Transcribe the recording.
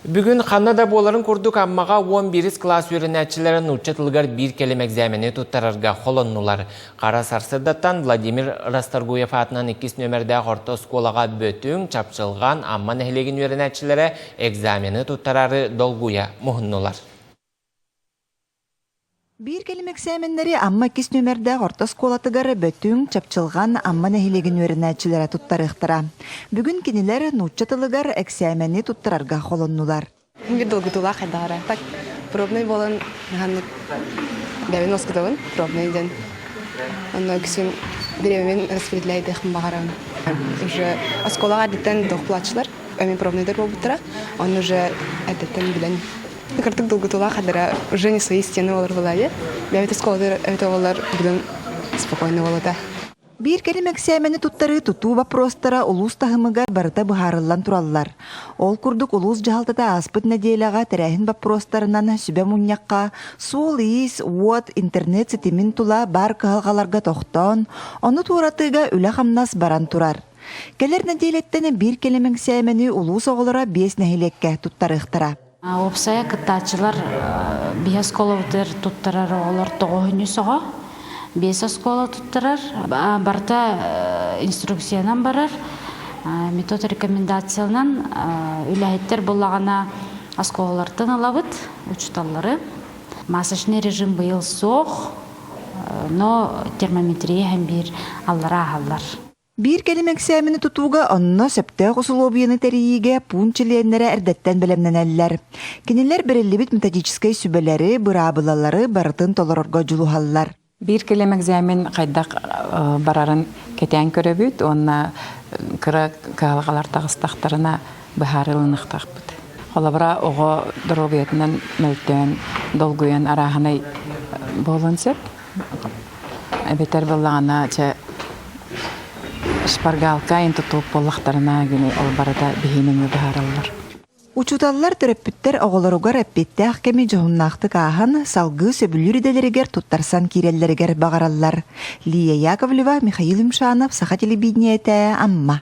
Бүгүн ханна да буоларын курдук Аммаҕа 11 кылаас үөрэнээччилэрэ нуучча тылыгар биир кэлим экзамени туттарарга холоннулар. Хара сарсыардаттан Владимир Расторгуев аатынан иккис нүөмэрдээх орто оскуолаҕа Бөтүҥ, Чапчылҕан, Амма нэһилиэгин үөрэнээччилэрэ экзамены туттарары долгуйа муһуннулар. Биир кэлим эксээмэннэри Амма иккис нүөмэрдээх орто оскуолатыгар Бөтүҥ, Чапчылҕан, Амма нэһилиэгин үөрэнээччилэрэ туттарыахтара. Бүгүн кинилэр нуучча тылыгар эксээмэни туттарарга холоннулар. Биир долгутуулаах хайдаҕара. Так пробный буолан ханнык бэйэбин уоскутабын, пробный диэн. Онно үксүн бириэмэбин распределяйдыахпын баҕарабын. Уже оскуолаҕа эрдэттэн дохплаччылар, эми пробныйдар буолбуттара. Онно уже эрдэттэн билэн Кырдык долгутуулаах хадара уже не свои стены олор булайы. Бэйэбит оскуолатыгар эбит оҕолор бүгүн спокойно болота. Биир кэлим эксээмэни туттарыы тутуу боппуруостара улуус таһымыгар барыта быһаарыллан тураллар. Ол курдук улуус дьаһалтата ааспыт нэдиэлэҕэ тэрээһин боппуруостарынан сүбэ мунньахха суол-иис, уот, интернет ситимин тула баар кыһалҕаларга тохтоон, ону туоратыыга үлэ-хамнас баран турар. Кэлэр нэдиэлэттэн биир кэлим эксээмэни улуус оҕолоро биэс нэһилиэккэ туттарыахтара. Уопсайа кыттааччылар биһи оскуолабытыгар туттарар оҕолор тоҕуһунньус оҕо, биэс оскуола туттарар. Барыта инструкциянан барар, метод рекомендациянан үлэһиттэр буллаҕына оскуолалартан ылабыт учууталлары. Масочный режим быйыл суох, но термометрия иһэн биир аллара аһаллар. Биир кэлим эксээмэни тутууга онно сөптөөх усулуобуйаны тэрийиигэ пуун чилиэннэрэ эрдэттэн бэлэмнэнэллэр. Кинилэр бэриллибит методическай сүбэлэри, быраабылалары барытын толорорго дьулуһаллар. Биир кэлим экзамен хайдах барарын кэтээн көрөбүт уонна кыра кыһалҕалар таҕыстахтарына быһаарылыныахтаахпыт. Холобура, оҕо доруобуйатынан мөлтөөн, долгуйан арааһынай буолуон сөп. Эбэтэр буоллаҕына, чэ, шпаргалка ин тутуук буоллахтарына, гини ол барыта биһиини быһаараллар. Учууталлар төрөппүттэр оҕолоругар эппиэттээх кэми дьоһуннаахтык ааһан, салгыы сөбүлүүр идэлэригэр туттарсан киирэллэригэр баҕараллар. Лия Яковлева, Михаил Юмшанов, Саха телевидениетэ, Амма.